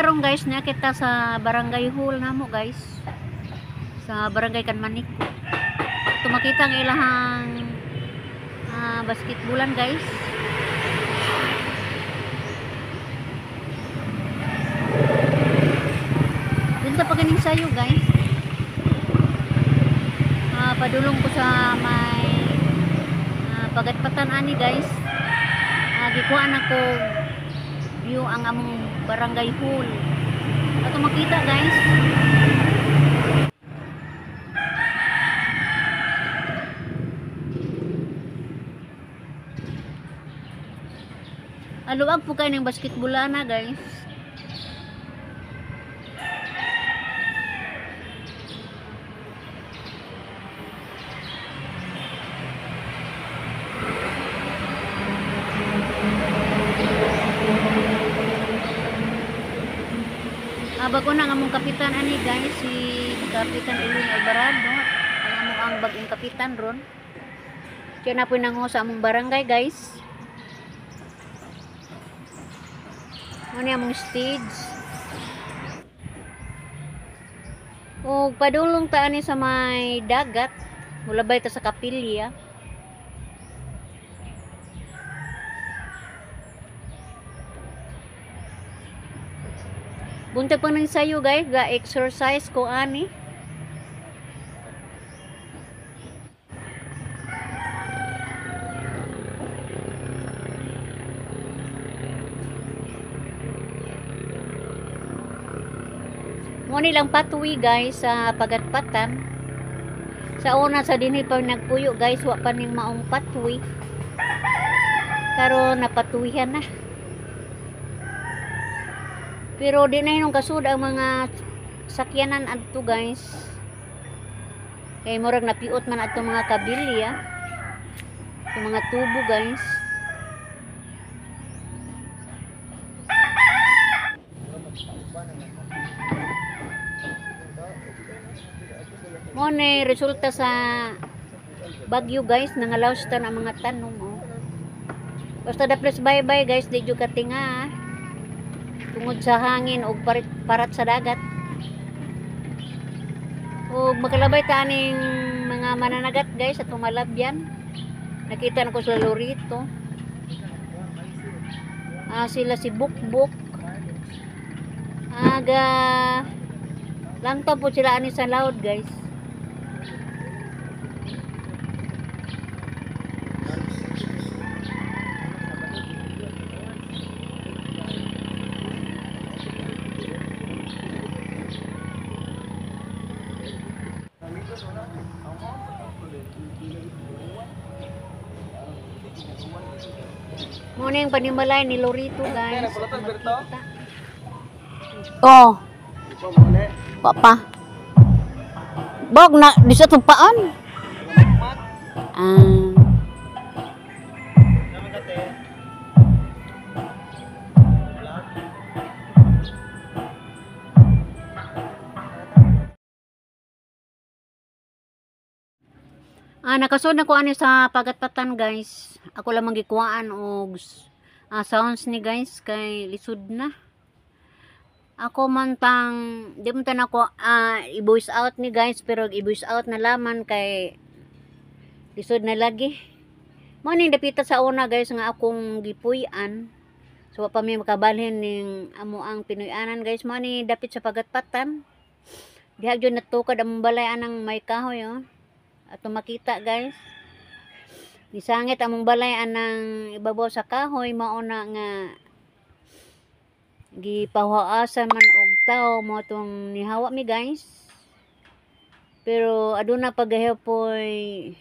Karon guys, na kita sa barangay hall namo guys. Sa barangay Kanmaniko. Tumakita ang ilahang basketballan guys. Dito pa ganing sayo guys. Padulong ko sa may pagatpatan ani guys. Gikuan ako view ang among barangay hall. Ato makita guys. Aluag po kayo ng basketball na guys. Bago na ang among kapitan ani guys, si Kapitan Elwin Alvarado, ang among ang bagong kapitan ron. Siya na po nango sa among barangay guys. Ano among stage. O padulong ta ani sa may dagat, mulabay ta sa kapilya. Buntag pa ng sayo guys, ga exercise ko ani. Mo ni lang patuwi guys sa pagatpatan. Sa una sa dinhi pa nagpuyo guys, wa pa ning maong patwi. Karon napatuwihan na. Pero di na hinong kasud ang mga sakyanan adto guys. Kay murag napiot man adto mga kabilya. Yung mga tubo guys. Mo ni resulta sa bagyo guys, nangalaws ta ang mga tanom oh. Basta da please bye bye guys, di jud katinga. Tungod sa hangin og parat sa dagat. Og makalabay ta aning mga mananagat guys at tumalabyan. Nakita na ko sila lorito. Sila si Bukbuk. Aga langtaw po sila ani sa laod guys. Muna yung panimalay ni Lorito guys. Makita. Oh. Pa. Bog na di sa tupaan. Nakasod na ko ani sa pagatpatan guys. Ako lamang gikuhaan og sounds ni guys kay lisod na. Ako man tang di man tan ako i-voice out ni guys, pero i-voice out na laman kay lisod na lagi. Mo ning dapita sa una guys nga akong gipuy-an. So wa pa mi makabalhin ning amo ang Pinoy-anan guys. Mo ni dapit sa pagatpatan. Diha jud natukad ang balay anang may kahoy oh. Ato makita guys. Nisangit among balay anang ibabaw sa kahoy, mao na nga gipahuasan man og tawo mo tong nihawa mi guys. Pero aduna pagahipoy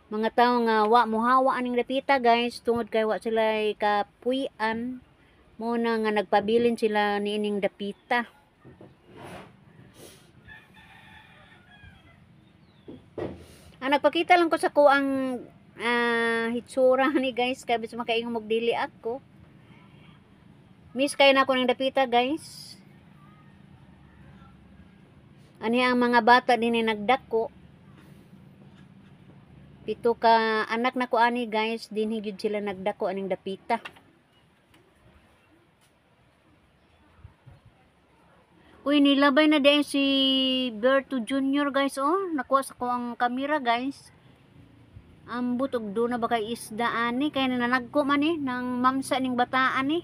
mga tawo nga wa mohawa aning dapita guys tungod kay wa sila kapuy-an, mo na nga nagpabilin sila niining dapita. Nagpakita lang ko sa kuang hitsura ni guys kay bis makaingon og dili ako. Miss kayo na ako ng dapita guys. Ani ang mga bata din ni nagdako. 7 ka anak na ko ani guys, dinhi gyud sila nagdako aning dapita. Uy, nilabay na din si Berto Jr. guys, oh. Nakuha sa ko ang kamera, guys. Ambot og doon na ba kay isda ani kay nananagko man eh ng mamsa ning bataan eh.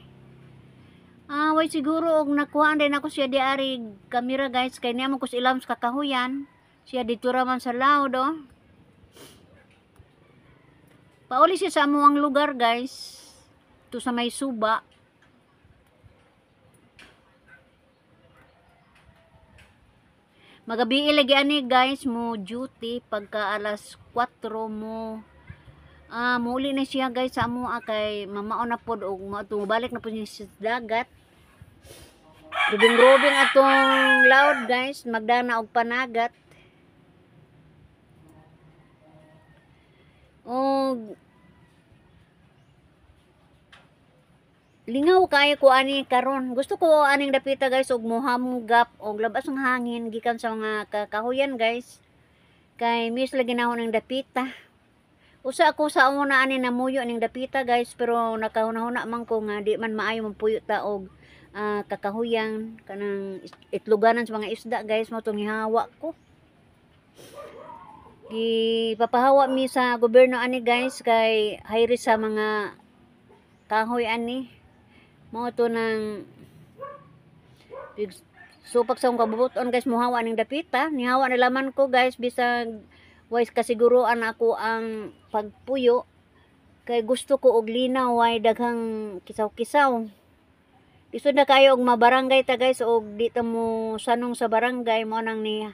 Ah, way siguro og nakuhaan din ako siya di ari kamera guys, kay niya mo ko sa ilam sa kakahuyan. Siya dito ra man sa laod, oh. Pauli siya sa amuang lugar, guys. Ito sa may suba. Magabi lagi ani guys mo duty pagka alas 4 mo muuli na siya guys sa amo kay mamaon na pod og balik na pod siya sa dagat. Rubing-rubing atong loud guys, magdana og panagat. Og lingaw kaayo ko ani karon. Gusto ko aning dapita guys og mohamgap og labas ang hangin gikan sa mga kakahuyan guys. Kay miss lagi na ako ng dapita. Usa ako sa una ani namuyo ning dapita guys, pero nakahuna-huna man ko nga di man maayo mampuyo ta og kakahuyan kanang itloganan sa mga isda guys, mo tong gihawa ko. Gipapahawa mi sa gobyerno ani guys kay high risk sa mga kahoy ani. Mao to nang supak sa akong kabubuton guys, muhawa ning dapita. Nihawa na laman ko guys bisag wise kasiguroan ako ang pagpuyo kay gusto ko og linaw way daghang kisaw-kisaw. Lisod na kayo og mabarangay ta guys og di ta mo sanong sa barangay, mo nang ni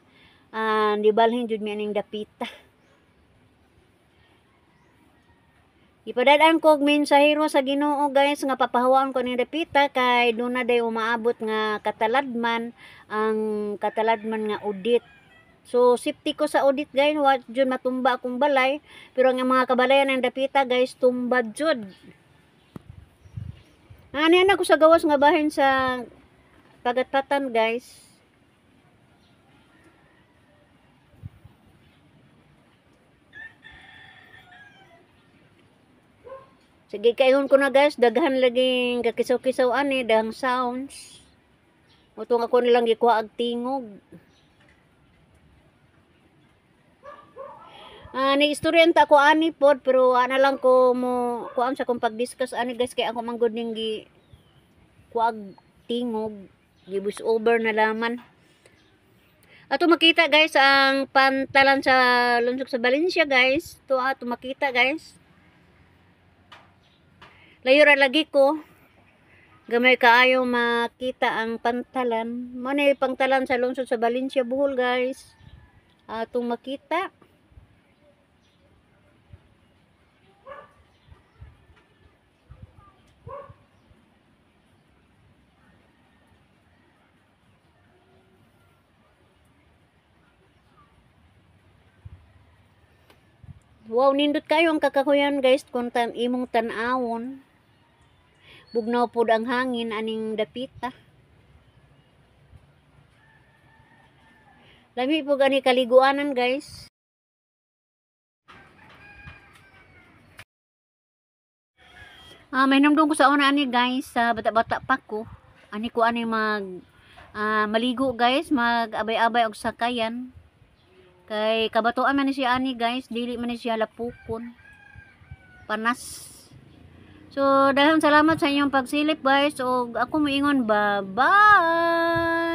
nibalhin jud mi aning dapita. Ipadad-an ko og mensahero sa Ginoo guys nga papahawaan ko ning dapita kay doon na day umaabot nga kataladman, ang kataladman nga audit. So safety ko sa audit guys, wa jud matumba akong balay, pero ang mga kabalayan ng dapita guys tumba jud. Ani ana ko sa gawas nga bahin sa Pagatpatan guys. Sige, kayon ko na guys, daghan laging kakisaw-kisaw ani, daghang sounds. Mutong ako nilang gikuha og tingog. Ni istorya ta ko ani pod, pero ana lang ko mo kuan sa akong pag-discuss ani guys kay ako man gud ning gi kuag tingog, gi voice over na laman. Ato makita guys ang pantalan sa lungsod sa Valencia guys. To ato makita guys. Layo ra lagi ko. Gamay kaayo makita ang pantalan. Mo ni pantalan sa lungsod sa Valencia, Bohol guys. Atong makita. Wow, nindot kayo ang kakahuyan guys kung imong tan-awon. Bugnaw pod ang hangin aning dapita. Lami po gani kaliguanan guys. May namdong ko sa una ani guys, sa bata-bata pa ko. Ani ko ani mag maligo guys, mag-abay-abay og sakayan. Kay kabatuan man ni siya ani guys, dili man ni siya lapukon. Panas. So, daghang salamat sa inyong pagsilip guys. Og ako moingon, bye-bye.